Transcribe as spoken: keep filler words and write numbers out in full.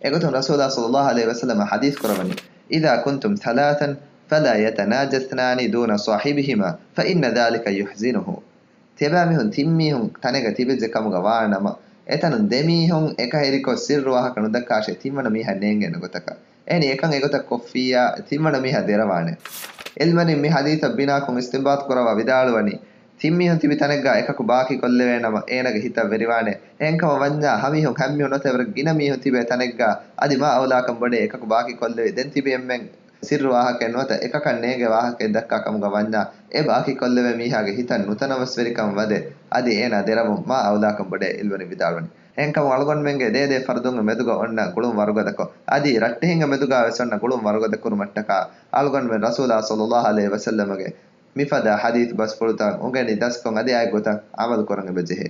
އެގޮތުން ރަސޫލާ ޞައްލައްލާހު ޢަލައިހި ވަސައްލަމަ ޙަދީޘް ކުރައްވަނީ، إذا كنتم ثلاثا فلا يتناجى اثنان دون صاحبهما فإن ذلك يحزنه. ތިޔަބައިމީހުން ތިން މީހުން ތަނެއްގަ ތިބެއްޖެ ކަމުގަ ވާނަމަ، އެތަނުން ދެ މީހުން އެކަހެރިކޮށް ސިއްރު ވާހަކަ ނުދައްކާށޭ ތިންވަނަ މީހާ ނޭނގޭނެ ގޮތަކަށް. އެހެނީ އެކަން އެގޮތަށް ކޮށްފިއްޔާ ތިންވަނަ މީހާ ދެރަވާނެ. ޢިލްމުވެރިން މި ޙަދީޘަށް ބިނާކޮށް އިސްތިންބާޠު ކުރައްވާ ވިދާޅުވަނީ، ތިން މީހުން ތިބި ތަނެއްގަ އެކަކު ބާކީ ކޮށްލެވޭނަމަ އޭނާގެ ހިތަށް ވެރިވާނެ. އެހެންކަމަށް ވަންޏާ ހަމީހުން ހަތް މީހުން ނުވަތަ ވަރަށް ގިނަ މީހުން ތިބޭ ތަނެއްގަ އަދި މާ އައުލާކަން ބޮޑޭ އެކަކު ބާކީ ކޮށްލެވި ދެން ތިބި އެންމެން ސިއްރު ވާހަކައެއް ނުވަތަ އެކަކަށް ނޭނގޭ ވާހަކައެއް ދައްކާ ކަމުގަ ވަންޏާ، އެ ބާކީ ކޮށްލެވޭ މީހާގެ ހިތަށް ނުތަނަވަސްވެރިކަން ވަދެ، އަދި އޭނާ ދެރަވުން މާ އައުލާކަން ބޮޑޭ ޢިލްމުވެރިން ވިދާޅުވަނީ. އެހެންކަމުން އަޅުގަނޑުމެންގެ ދޭ ދޭ ފަރުދުންގެ މެދުގަ އޮންނަ ގުޅުން ވަރުގަދަކޮށް، އަދި ރައްޓެހިންގެ މެދުގަ ވެސް އޮންނަ ގުޅުން ވަރުގަދަ ކުރުމަށްޓަކާ، އަޅުގަނޑުމެން ރަސޫލާ ޞައްލައްލާހު ޢަލައިހި ވަސައްލަމަގެ މިފަދަ ޙަދީޘް ބަސްފުޅުތައް އުނގެނި ދަސްކޮށް އަދި އާއެއް ގޮތަށް ޢަމަލު ކުރަން އެބަޖެހޭ.